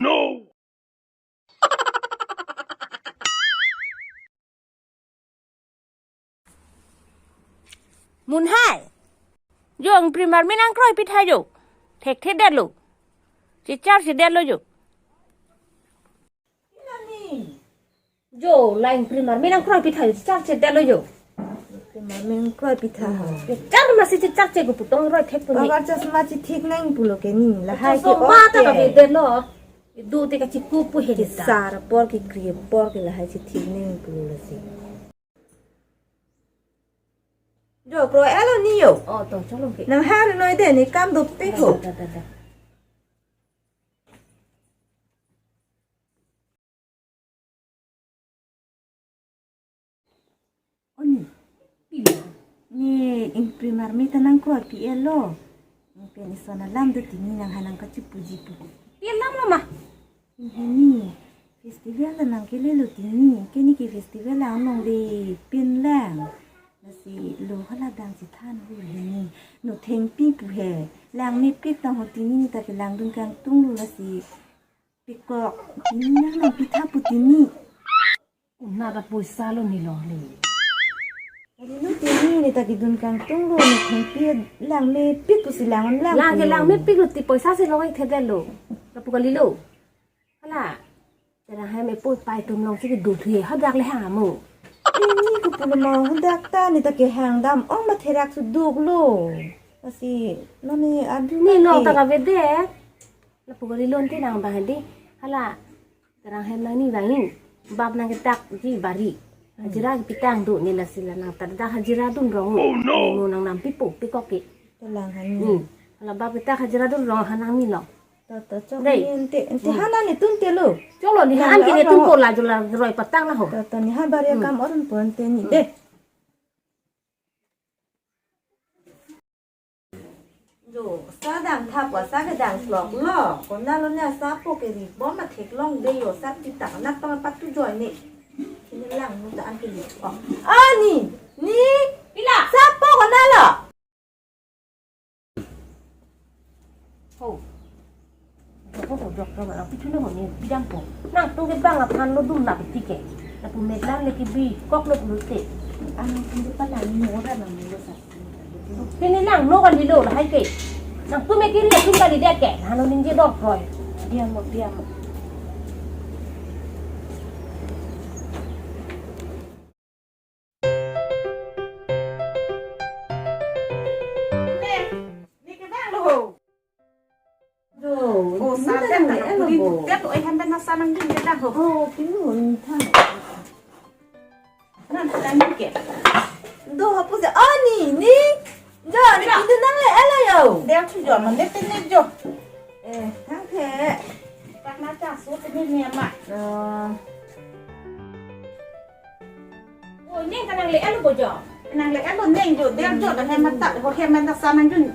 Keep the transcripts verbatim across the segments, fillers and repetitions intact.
no! Munhai. Jo, ingprim arme nangkroi pitha jo. Thekthe detlo. Chechar si detlo jo. Jo, la ingprim arme nangkroi pitha jo. Chechar si detlo jo. Ingprim arme nangkroi pitha ha. Chechar masi chechar si ko putong roi thek puni. Babar chasma chithik nang pulo ke ni. Lahai ke chasma ta ok ke. Ka bede lo. Idu te kachikup pu he ta. Kesar apor kekri apor ke lahai chithik nang pulo lasi. Jo, kroi-etlo ni jo. Oh, to, cholo ke. Nang har noi de, ne kam dopik ho. Da, da, da, da. Oni, pilo. Ne ingprim arme ta nangkroi pi-etlo. Pen ison alam do tini nang hanang kachipuji pu. Pi-et lam lo ma. Hini, festival ta nangkelelo tini, keni ke festival anong le pinlang. Lasi lo hala dang si than hu hini. No thengpi pu he. Langmepik tang ho tini ne ta kelangdun kangtung lo lasi. Pikok, tini nang nangpitha pu tini. Una ta poisa lo ni lo le. Ari lo tini ne ta kedun kangtung lo ne thengpi langmepik pusi lang-on lang. Lang ke pulo. Langmepik lo ti poisa si long-ik thedetlo. Lapu kalilo. Hala. Terang hem epo pai atum along si kedun thu he hadak le hang amo. Tini ko pulo ma hadak ta ne ta kehang dam ong ma therak suduk lo. Lasi noni adu ni nang long ke. Ta kavede. Lapu kalilo ti nang bang hadi. Hala. Terang hem nangning vangin. Bap nangketakji bari. Hmm. Hajira kepitang do ne lasi la nang ta dak hajira dun rong. Oh, no. Mo nang nampipo pikok ke. Telang hani. Hmm. Hala bap ketak hajira dun rong hanang ni lo. To, to, chok. Dei. Ni ente, ente. Hmm. Hana ni tun te lo. Cholo ni nang han la ke ne tun rong. Ko la jo la roi patang na ho. To, to, ni ha bari. Hmm. Kam oron pon te ni. Hmm. Dei. Jo, sa dang thap wa sa kedang klok lo. Konatlo ne sa po ke ri bom ma theklong de jo sa ti tak nat pa patu joi ne. Sini lang nu ta an ke ri. Oh. Ah, ni, ni. Pila? Sa po konatlo. Ho. Ho, ho, ho, jok, jok, nang pithu na ho ni, bidang po. Nangtum ke bang aphan lo dum lap ti ke. Lapu metlang le ke bikok lo pulote. Ang hindi pa lang ni mo ra lang mo sa. Pini lang no kalilo lahai ke. Nangtum ke ri atum kalidet ke. Nang lo ningje dok roi. Diam mo, diam mo. Ne, ne ke bang lo ho. Do, oh, ni sa ta dang nang ta pudi lo ho. Tiap lo, eh, hem pen na sa nangdun ke dang ho. Oh, pinu ni tha. Nang ta nang ke. Do, hapu se, oh, ni, ni. Jo, ni pintu nang le-etlo jo. Dia chu jo, man de tene jo. Eh, thang the. Tak na ta so tene ni ama. Oh. Oh, neng ta nang le-etlo bo jo. Nang le-etlo neng jo, dia jo, dah hem mata, ho hem mata sa nangdun.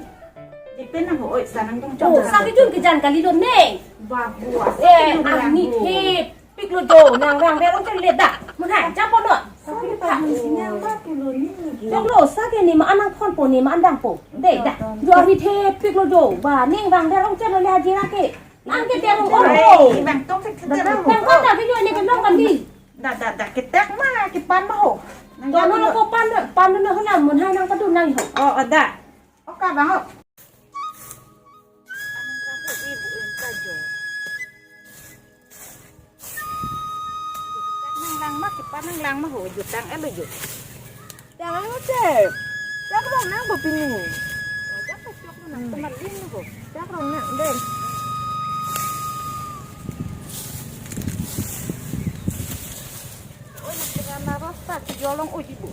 Di pen nang ho, oi, sa nangdun jo. Oh, sa kejun kejan kalilo neng. Ba, bu, asa eh, kejun ah, lang ni bu. Thepik lo jo, nang rang rong chen le dak. Mun hai, jam po no. Sa ke pa hang sinyang ba pulo ni ni ke. Jok lo, sa ke ne ma-an nangkhon po, ne ma-an dang po. Dei dak. Jo, ni thepik lo jo. Ba, neng rang rong chen lo le hajira ke. Ang ke tiang ong ong. Bang tong ke tiang ong. Bang kota ke jo ne ke nong kan di. Da, da, da, ketek ma, kepan ma ho. Nang dono jago lo ko pan, pan dono ho na, mun hai nang padu nang ho. Oh, oh, da. Oka bang ho. Nang lang ma, kepan nang lang ma ho, jutang elo jut. Jangan ngecek. Cak rong nang bo pini. Cak kecok nang temat din bo. Cak rong nang deh. Oi, nang kena naros ta kejolong oi ibu.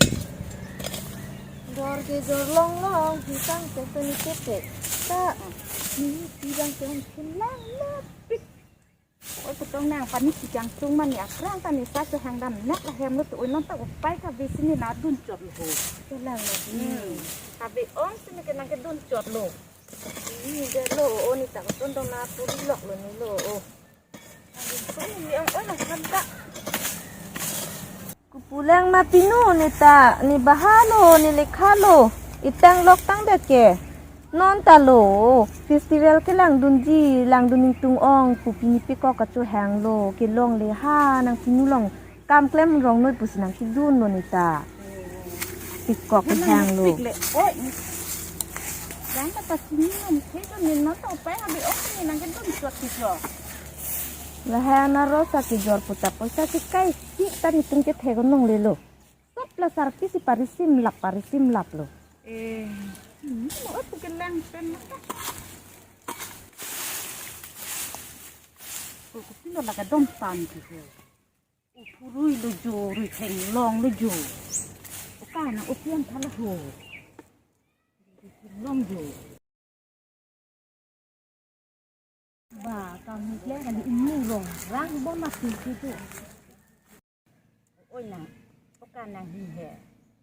Dor kejolong long, hisang kepeni kepek. Ta, ni bidang kepeng lang lapik. Oi, putong nang pani kijang tung mani akrang ta ne sa chehang dam nak la hem lo tu oi non ta upai ka besi ne na dun chot lo ho. Kelang na. Hmm. Kabe ong sini ke nang kedun chot lo. Ini de lo, oh, ni ta keton dong na puri lok lo ni lo, oh. Kabe ong ni ong oi na kan ta. Kupulang ma pinu ne ta, ne bahalo, ne lekhalo, itang lok tang det ke. Non ta lo, festival kelangdunji, langdun ingtung ong pu pini pekok kachehanglo, kelongle ha nangpinu along kam klem rongnoi pusi nangkedunlo neta. Pekok kehanglo. Pik le, oi. Yang kata sini nang, kaya tu ni nonton apa yang habis oh ni nangkedun suat tijo. Lahai anarosa kejor puta poisa kekai si ta netum kethe ko longlelo. Sop la sarpi si parisim lap, parisim lap lo. Eh, hmm, mau apa kelang pen mata? Oh, kopi lo laka dom pan ke ho. Oh, phurui lo jo, rui thenglong lo jo. Oh, kana opian thala ho. Rui thenglong jo. Ba, kami kle kali ini rong rang bon mati situ. Oi nang, oka nang hi he.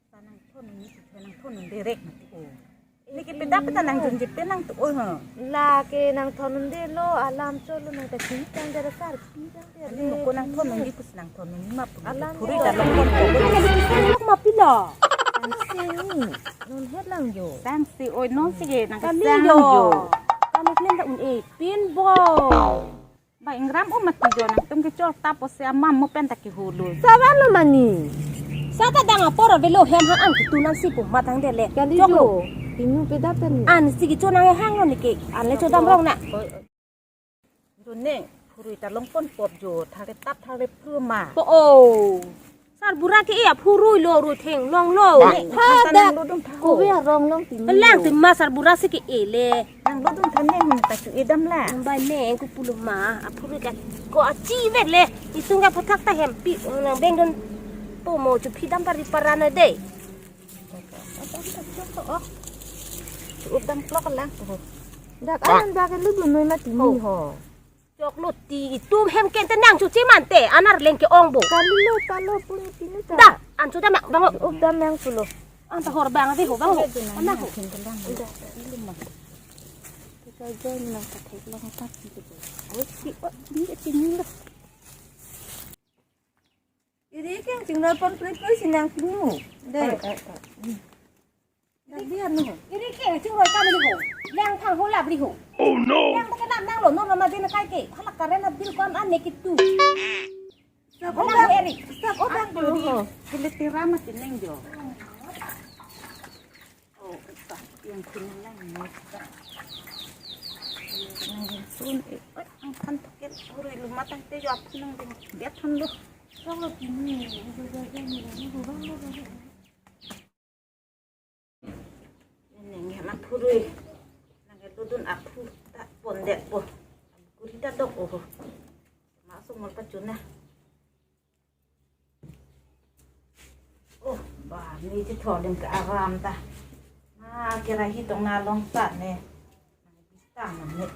Sa nangthon ni si nangthon ni direct mati o. Neke pedap ta nang junjit pe nang tu oi ha. Lake nangthon un de lo, alam cholo nang ta sini kang dara sarpi kang dara. Ani mo ko nangthon ni kus nangthon ni map. Alam phurui ta lo. Lok mapilo. Sini. Non het lang jo. Tangsi oi non si ke nang kali sang jo. Jo. Kami klem ta un-e pin bo. Ba ingram o mati jo nangtum kechol ta pusi amam mo pen ta kehulu. Savan lo mani. Sa ta dang apor avelo hem han an ketu nang si pu matang dele. Kali jok lo. Jo. Pinu pedap pen. An si kecho nang hang lo neke. An le chodam rong na. Oi, oi. Dun ne, phurui ta longpon pop jo, thare tap thare phu ma. Po o. Sarbura ke iya phurui lo rui thenglong lo. Ba, ha, ha, ta dak. Nang dodung tha ho. Kove arong long ti. Lang ti ma sarbura si ke ele. Nang dodung tha ne hum ta chu edam la. Mumbai me ku pulo ma, aphurui ka ko achi vek le. Isung ka puthak ta hempi, nang bengdun po mo chu phidam pari parana de. Chup dam klok lang tu. Dak an ba ke lu dun noi mati ni ho. Chok lo ti itum hem ken te nang chu chi man te anar leng ke ong bo. Kali lo ta lo pun pinu ta. Da, an chu ta mak bang o. Chup dam nang pulo. An ta hor bang ave ho bang ho. An ho. Ida, ilu ma. Kita join nang ta thek long ta ti. Oi, si, oh, ni, ni, ni. Iri ke chingnoi pon prit poi si nangpinu. De. Eh, eh, eh. Dak dia nu. Iri ke chingnoi kam ni ho. Yang thang ho labri ho. Oh no. Yang ta kenam nang lo, non ma din kai ke. Hala karen a bil kon an ne kitu. Sab orang eri. Sab orang tu ho. Kele tira ma tineng jo. Oh, ta yang tineng nang mo ta. Nang sun e. Oi, ang than tokel uri lu matang te jo apun nang ding. Dia than lo. Kalau kini, itu saja ni, ini kurang lo. Neng ya ma phurui. Nang ke dodun aphu ta pon det po. Kuri ta dok o. Ma sumol pachun na. Oh, ba ni ti tho lim ke aram ta. Na kira hi tong na long ta ne. Nang bista na ne.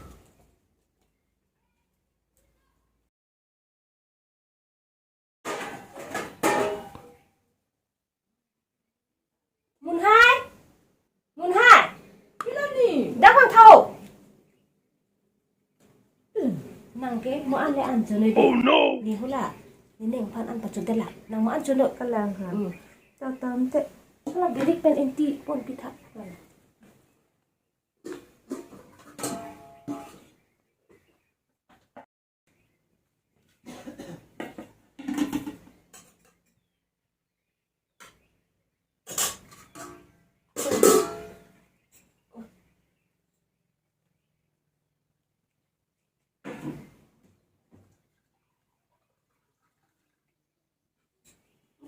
Munhai? Munhai? Pila ni? Dak bang tha o. Nang ke mo an le an chonoi de. Oh no! Ni hula. Ni neng phan an pachun de la. Nang mo an chonoi. Kalang ha. Hmm. Ta tam te. Hala birik pen inti pon pitha.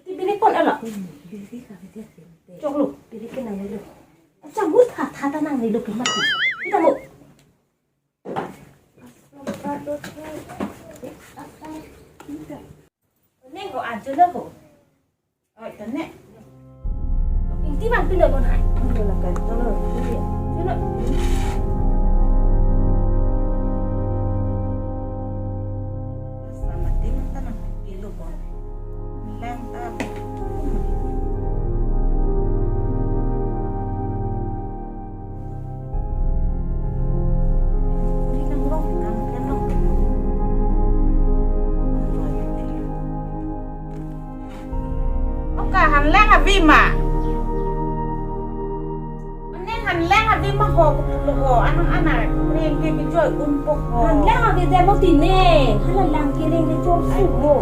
Ti birik pon ala. Chok lo. Birik ke nang lo. Acha mur tha tha ta nang lo ke mati. Kita mo. Neng ko ajo lo ko. Oi, tane. Inti man pin lo bon hai. Lo la kan to lo. Iya. Suno. Sama tim tanah pilo bon. Lang ta. Oka han lang avi ma. Neng han lang avi Paho kupulo ho, anang anak reng ke bijoi unpo ho. Han lang avedet lo tine, han lang kereng ke chor su ho.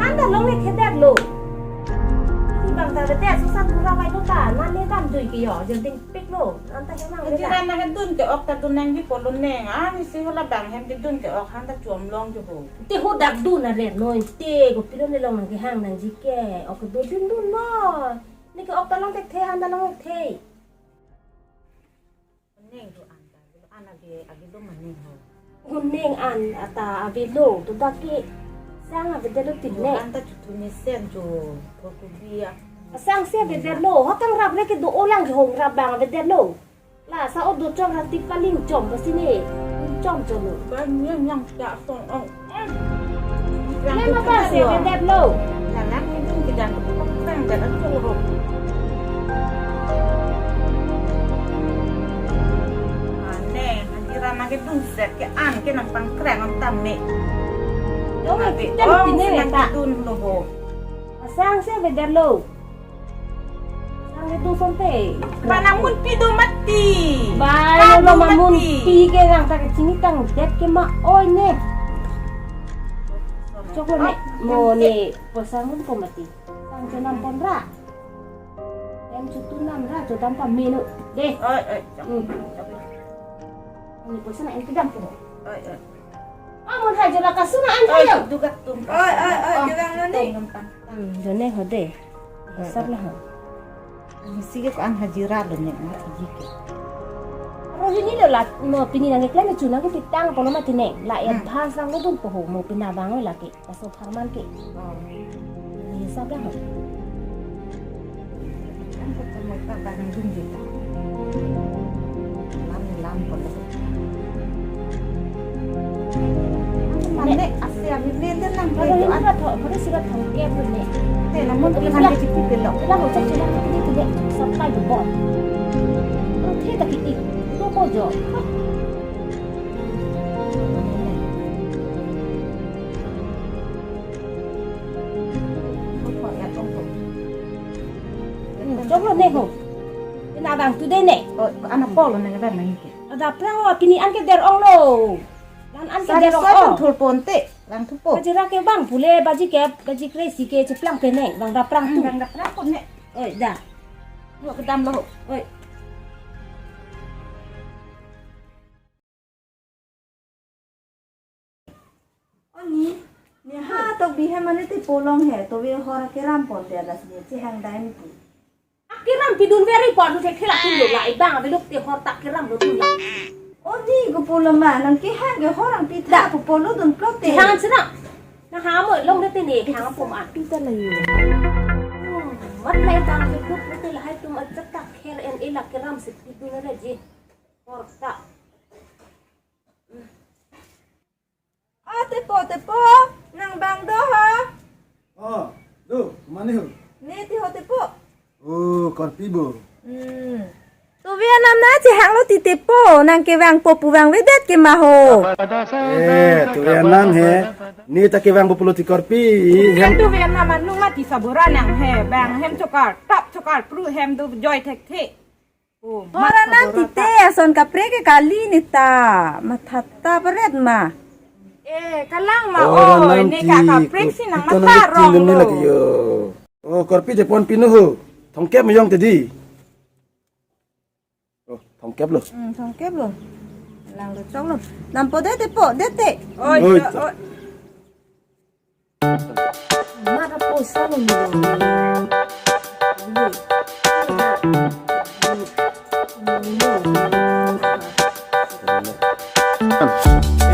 Han ta long avedet lo. Ti bang ta avedet, susan pura vai lo ta, nan ne dam joi ke yo, jeng ding pik lo, anta hemang avedet. Jiran na kedun ke ok ta dun nangji pulo neng, ani si hala bang hem kedun ke ok han ta chom long jo ho. Te ho dak dun na ret noi, te kopilo ne long nang kehang nangji ke, ok do dun dun noi. Ne ke ok ta long thekthe, han ta long thekthe. Neng do an ta, an ave, ave do ma neng ho. Ho neng an ata avelo, to dak ke sang avedet lo tine. An ta chutu mesen jo, ko kubi a. Sang si avedet lo, ho tang rap re ke do-o lang ke hong rap bang avedet lo. La sa o do chom rap ti paling chom pasi ne. Chom chom lo. Ba nyang nyang ta song ong. Lang ma tu pasi kan avedet lo. Lalang ni dun ke dan tu pang dan atur ro. Ane, hajira na kedun set ke an ke nang pangkreng am tame. Dong ave, kita ong tine senang ta. Kedun lo ho. Sang si avedet lo. Sang le tu sonte. Ba nang munpi do mati. Ba, kado lo ma mati. Munpi ke nang ta kechini tangdet ke ma oi ne. Choklo ne. Ah, mo ne, po sang munpo mati. Sang chonam pon ra. Em chutu nam ra, chodam pame lo. De. Oi, oi, chok, hmm, chok. Ne poisa na em kedam po. Oi, oi. Amun hajira kasuna an. Oi, hayo. Duga tum. Oi, oi, oi, oh, duga noni. Tum gampang. Hmm, jone ho de. Oi, sab oi. Lah ho. Misi ke ko-an hajira lo ne, ma iji ke. Rohini lo la, mo pini nang keklem chu nang kepitang pulo mati ne. La, hmm, advance lang lo dunpo ho, mo pina bang lake. Kaso pharman ke. Oh. Hisap dah. Kan ketemu tak barang dun kita. Lam lam pun. Mane asi ami beli dan nang beli. Kalau ini sudah tho, kalau sudah thongkep ne. Te namun kita kan kecil belok. Kita mau cek sudah ini tidak sampai jebol. Oke tak itu. Itu bojo. Hmm, choklo ne ho. Pina bang tu de ne. Oh, ana polo ne bang nang ke. Ada prang lo pini an ke der ong lo. Lan an ke der ong. Sari soi thul ponte, lang thupo. Hajira ke bang pule baji ke, baji kre si ke cheplang ke ne, bang da prang tu. Hmm, bang da prang po ne. Oi, da. Lo kedam lo. Oi. Oni, ne ha to bihe mane te polong he, to ve hor keram pon te adas ne, chehang dai mati. Akeram pidun veri pon tu thek thela tu lo la, ibang abe lok te hor ta keram lo tu la. Oni ko polo ma, nang kehang ke hor ang pitha, da, po polo dun plot te. Chehang sena. Na ha mo long de te ne, hang po ma. Pita la yo. Hmm, mat lai ta ke group te la hai tum achak ta kher en e la keram si pidun le ji. Hor ta. Oh, tepo, tepo, nang bang do ha? Oh, do, mane ho? Ne ti ho tepo. Oh, korpi bo. Hmm. Tu Vietnam na chehang lo ti tepo, nang kevang po pu vang vedet ke ma ho. Eh, tu Vietnam he. Ne ta kevang po pulo ti korpi. Kan tu Vietnam anu mati sabura nang he, bang hem chokar, tap chokar, pru hem do joy thekthe. Oh, hor anan tite ason kaprek ke kali ne ta. Matha ta peret ma. Eh, kalang ma. Hor anan ne ti ka kaprek si nang matha rong lo. Oh, korpi je pon pinu ho. Thongkep mejong tadi. Oh, thongkep lo. Hmm, thongkep lo. Lang lo chok lo. Nampo de tepo, de te. Oi, oi. Mara poisa lo ni.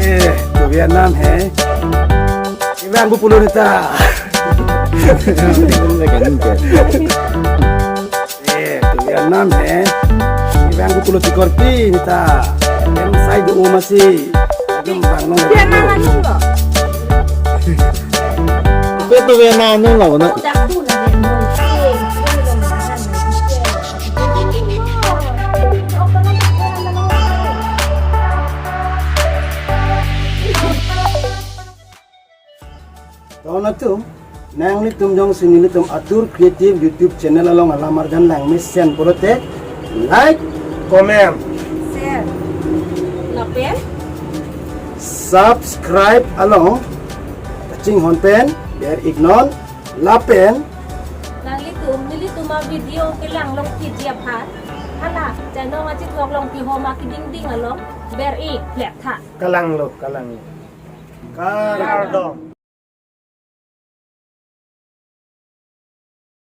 Eh, tu Vietnam he. Ibang bu pulo ne ta. Eh, tu Vietnam he. Ibang bu pulo ti korpi ne ta. Em sai do ma si. Agam bang nong. Vietnam anu lo. Ipe tu Vietnam anu lo na. Ton atum, nanglitum jongsi nelitum Atur Creative YouTube channel along alam arjan lang mesen pulote, like, Comment. Share. Lapen. Subscribe along. Kachinghon pen. Ber-iknon. Lapen. Nanglitum, nelitum avideo kelang long piji aphan. Hala, channel achithok long pihoma kedingding along. Ber-ik, plek tha. Kalanglo, kalanglo. Kardom.